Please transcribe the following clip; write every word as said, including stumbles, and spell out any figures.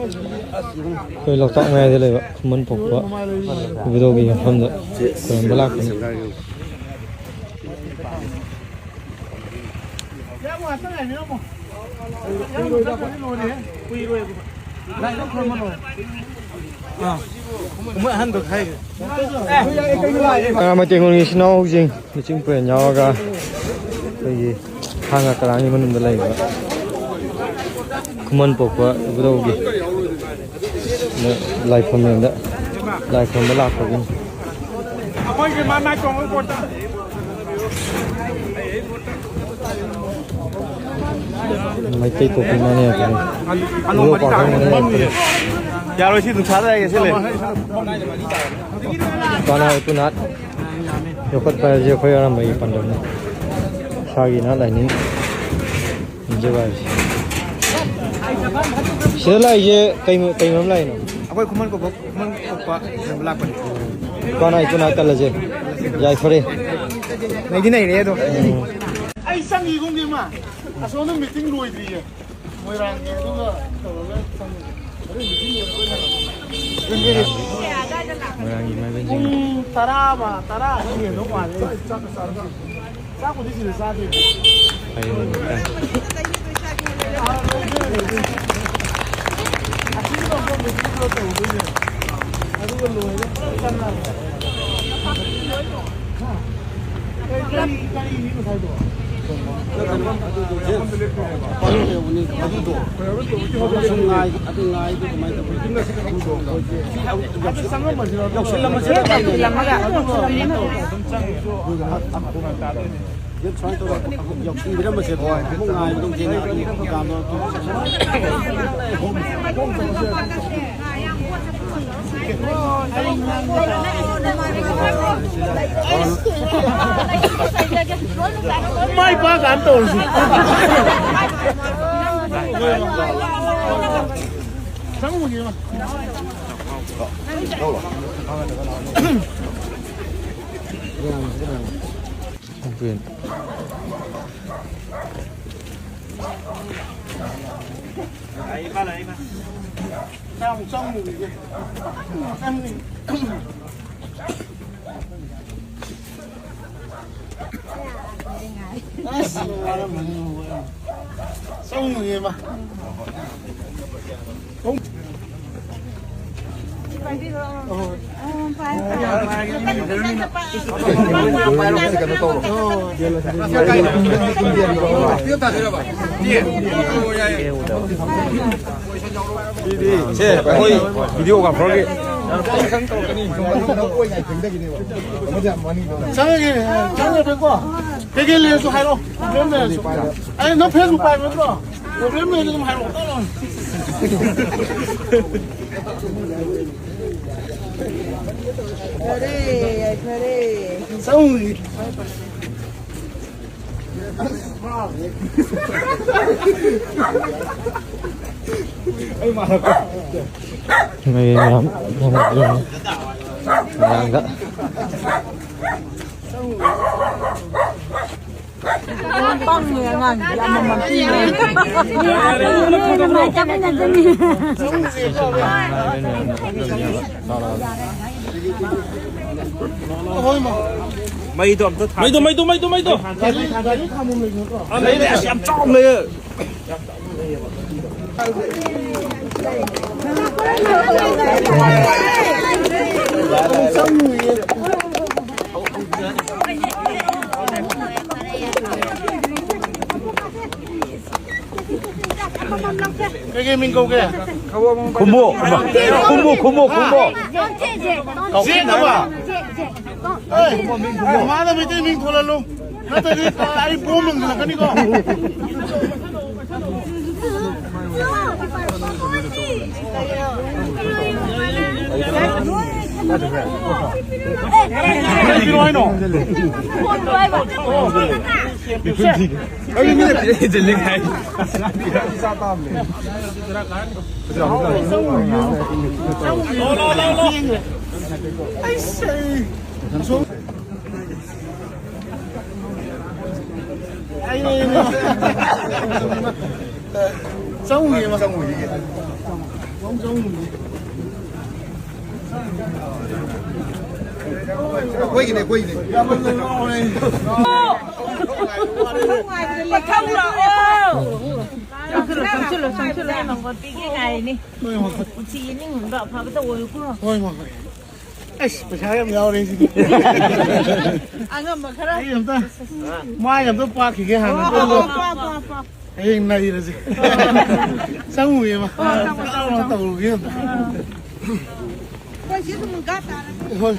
ꯑꯩꯈꯣꯏ ꯂꯣꯛꯇꯥꯛ ꯃꯌꯥꯏꯗ ꯂꯩꯕ ꯈꯨꯃꯟ ꯄꯣꯛꯄ ꯏꯕꯨꯙꯧꯒꯤ ꯃꯐꯝꯗ ꯈꯨꯔꯨꯝꯕ ꯂꯥꯛꯄꯅꯤ꯫ ꯀꯪꯂꯥ ꯃꯩꯇꯩ ꯉꯣꯜꯒꯤ ꯏꯆꯤꯟ ꯏꯅꯥꯎꯁꯤꯡ ꯂꯨꯆꯤꯡ ꯄꯨꯔꯦꯜ ꯌꯥꯎꯔꯒ ꯑꯩꯈꯣꯏꯒꯤ ꯊꯥꯡꯒ ꯀꯔꯥꯡꯒꯤ ꯃꯅꯨꯡꯗ ꯂꯩꯕ ꯈꯨꯃꯟ ꯄꯣꯛꯄ ꯏꯕꯨꯙꯧꯒꯤ ꯂꯥꯏꯐꯝ ꯂꯦꯟꯗ ꯂꯥꯏ ꯈꯨꯔꯨꯝꯕ ꯂꯥꯛꯄꯒꯤꯅꯤ꯫ ꯑꯩꯈꯣꯏꯒꯤ ꯃꯥ ꯃꯥꯏ ꯇꯣꯡꯕ ꯄꯣꯠꯇ ꯃꯩꯇꯩ ꯄꯣꯛꯄꯤ ꯃꯥꯅꯦ ꯍꯥꯏꯕꯅꯤ꯫ ꯑꯅꯧꯕ ꯄꯥꯎ ꯈꯪꯕꯅꯦ ꯍꯥꯏꯕꯅꯤ꯫ ꯌꯥꯔꯣꯏ, ꯁꯤ ꯅꯨꯡꯁꯥꯗ ꯂꯩꯒꯦ, ꯁꯤ ꯂꯩ꯫ ꯄꯅꯥ ꯏꯄꯨꯅꯥꯠ ꯌꯣꯛꯈꯠꯄ ꯍꯥꯏꯕꯁꯦ ꯑꯩꯈꯣꯏ ꯑꯔꯝꯕꯒꯤ ꯄꯥꯟꯗꯝꯅꯤ꯫ ꯏꯁꯥꯒꯤ ꯅꯥꯠ ꯂꯥꯏꯅꯤꯡ ꯅꯤꯡꯖꯕ ꯍꯥꯏꯕꯁꯦ꯫ ꯁꯤꯗ ꯂꯥꯛꯏꯁꯦ ꯀꯩ ꯀꯩ ꯃꯔꯝ ꯂꯥꯛꯏꯅꯣ? ꯑꯩꯈꯣꯏ ꯈꯨꯃꯟ ꯀꯣꯛꯄ, ꯈꯨꯃꯟ ꯀꯣꯛꯄ ꯂꯥꯛꯄꯅꯤ꯫ ꯄꯅꯥ ꯏꯄꯨꯅꯥꯠ ꯀꯜꯂꯁꯦ꯫ ꯌꯥꯏꯐꯔꯦ꯫ ꯅꯩꯗꯤ ꯅꯩꯔꯦ ꯑꯗꯣ꯫ ꯎꯝ꯫ ꯑꯩ ꯆꯪꯉꯤꯒꯨꯝꯗꯤ ꯃꯥ ꯑꯁꯣꯝꯗ ꯃꯤꯇꯤꯡ ꯂꯣꯏꯗ꯭ꯔꯤꯌꯦ꯫ ꯃꯣꯏꯔꯥꯡꯒꯤ ꯑꯗꯨꯒ ꯇꯧꯔꯒ ꯆꯪꯉꯦ꯫ ꯃꯣꯏꯔꯥꯡꯒꯤ ꯃꯥꯏꯕꯝꯁꯤꯡ꯫ ꯄꯨꯡ ꯇꯔꯥ ꯑꯃ, ꯇꯔꯥ ꯑꯃ ꯍꯦꯟꯗꯧ ꯃꯥꯜꯂꯦ꯫ ꯆꯥꯛꯄꯨꯗꯤ ꯁꯤꯗ ꯆꯥꯗꯣꯏꯅꯦ꯫ ꯐꯩꯌꯦ, ꯐꯩꯌꯦ꯫ ꯑꯗꯨꯒ ꯂꯣꯏꯔꯦ꯫ ꯀꯔꯤ, ꯀꯔꯤ, ꯀꯔꯤꯅꯤ ꯉꯁꯥꯏꯗꯣ? ꯑꯗꯨꯗꯣ꯫ ꯁꯨꯝ ꯉꯥꯏ-, ꯑꯗꯨ ꯉꯥꯏꯗꯨ ꯀꯃꯥꯏꯅ ꯇꯧꯕꯅꯣ? ꯌꯧꯁꯤꯜꯂꯝꯃꯁꯤꯔ? ꯌꯧꯁꯤꯜꯂꯝꯃꯒ꯫ ꯑꯗꯨꯒ ꯁꯨꯃꯥꯏꯅ ꯇꯧꯔ ꯌꯧꯁꯤꯟꯕꯤꯔꯝꯃꯁꯦ꯫ ꯑꯃꯨꯛ ꯉꯥꯏꯕꯗꯣ ꯊꯦꯡꯅ ꯑꯗꯨꯝ ꯗꯨꯀꯥꯟꯗꯣ꯫ ꯃꯥꯏ ꯄꯥꯛ ꯀꯥꯟ ꯇꯧꯔꯁꯤ꯫ ꯆꯪꯉꯨꯒꯦ꯫ ꯑꯁ, ꯋꯥꯔꯝꯃꯅꯤ꯫ ꯆꯪꯉꯨꯏꯌꯦ ꯃꯥ꯫ ꯁꯤꯗꯤ ꯁꯦ, ꯑꯩꯈꯣꯏ videographerꯒꯤ꯫ ꯆꯪꯉꯒꯦ, ꯆꯪꯉꯒꯦꯀꯣ꯫ ꯀꯩꯀꯩ ꯂꯩꯔꯁꯨ ꯍꯥꯏꯔꯛꯑꯣ, problem ꯂꯩꯔꯁꯨ꯫ ꯑꯩ ꯅꯪ Facebook ꯄꯥꯏꯕ ꯅꯠꯇ꯭ꯔꯣ? Problem ꯂꯩꯔꯁꯨ ꯑꯗꯨꯝ ꯍꯥꯏꯔꯛꯑꯣ꯫ ꯐꯔꯦ, ꯌꯥꯏꯐꯔꯦ꯫ ꯆꯪꯉꯨ꯫ ꯃꯌꯥꯝ ꯃꯌꯥꯝꯗ꯫ ꯄꯪꯉꯦ ꯑꯉꯥꯡꯁꯤꯗꯤ, ꯑꯃꯃꯝ ꯄꯤꯔꯦ꯫ ꯃꯩꯗꯣ ꯑꯝꯇ ꯊꯥ-, ꯃꯩꯗꯣ, ꯃꯩꯗꯣ, ꯃꯩꯗꯣ, ꯃꯩꯗꯣ꯫ ꯒꯥꯔꯤ, ꯒꯥꯔꯤ ꯈꯥꯝꯕꯝ ꯂꯩꯕ ꯅꯠꯇ꯭ꯔꯣ? ꯑꯥ, ꯂꯩ, ꯂꯩ, ꯑꯁ, ꯌꯥꯝ ꯆꯥꯎꯅ ꯂꯩꯌꯦ꯫ ꯀꯩꯀꯩ ꯃꯤꯡ ꯀꯧꯒꯦ? ꯈꯨꯝꯃꯨ, ꯈꯨꯝꯃꯨ, ꯈꯨꯝꯃꯨ, ꯈꯨꯝꯃꯨ꯫ ꯀꯧꯁꯤꯟꯅꯕ꯫ ꯑꯦ, ꯃꯥꯅ ꯃꯩꯇꯩ ꯃꯤꯡ ꯊꯣꯜꯍꯜꯂꯨ꯫ ꯅꯠꯇ꯭ꯔꯗꯤ ꯑꯩ ꯕꯣꯝ ꯂꯪꯁꯤꯜꯂꯛꯀꯅꯤꯀꯣ꯫ ꯀꯩꯒꯤꯅꯣ ꯍꯥꯏꯅꯣ? ꯑꯩ ꯃꯤꯅ ꯄꯤꯔꯛꯏꯁꯦ ꯂꯤꯛ ꯍꯥꯏ꯫ ꯑꯩꯁ, ꯑꯩ ꯆꯪꯉꯨꯒꯦ꯫ ꯆꯪꯉꯨꯈꯤꯒꯦ꯫ ꯆꯪꯉꯨ, ꯆꯪꯉꯨꯈꯤꯒꯦ꯫ ꯑꯩꯈꯣꯏꯒꯤꯅꯦ, ꯑꯩꯈꯣꯏꯒꯤꯅꯦ꯫ ꯃꯊꯧ ꯂꯥꯛꯑꯣ꯫ ꯆꯪꯁꯤꯜꯂꯣ, ꯆꯪꯁꯤꯜꯂꯣ, ꯆꯪꯁꯤꯜꯂꯣ꯫ ꯑꯩ ꯃꯪꯒꯣꯜ ꯄꯤꯒꯦ ꯉꯥꯏꯔꯤꯅꯤ꯫ ꯍꯣꯏ, ꯍꯣꯏ, ꯍꯣꯏ꯫ ꯄꯨꯟꯁꯤ ꯅꯤꯡꯍꯟꯕ ꯑꯐꯕꯇ ꯑꯣꯏꯌꯨꯀꯣ꯫ ꯍꯣꯏ, ꯍꯣꯏ, ꯍꯣꯏ꯫ ꯑꯁ, ꯄꯩꯁꯥ ꯌꯥꯝ ꯌꯥꯎꯔꯦ ꯁꯤꯗꯤ꯫ ꯑꯉꯝꯕ ꯈꯔ꯫ ꯑꯩ ꯑꯝꯇ, ꯃꯥꯏ ꯑꯝꯇ ꯄꯥꯛꯈꯤꯒꯦ ꯍꯥꯟꯅ꯫ ꯑꯣ, ꯑꯣ, ꯑꯣ, ꯑꯣ, ꯑꯣ, ꯑꯣ꯫ ꯍꯌꯦꯡ ꯅꯩꯔꯁꯦ꯫ ꯆꯪꯉꯨꯒꯦꯕ꯫ ꯑꯣ, ꯆꯪꯉꯣ, ꯆꯪꯉꯣ, ꯆꯪꯉꯣ꯫ ꯇꯧꯔꯨꯒꯦ ꯑꯝꯇ꯫ ꯑꯩꯈꯣꯏ ꯁꯤ ꯑꯗꯨꯝ ꯒꯥ ꯇꯥꯔꯒꯦ꯫ ꯍꯣꯏ꯫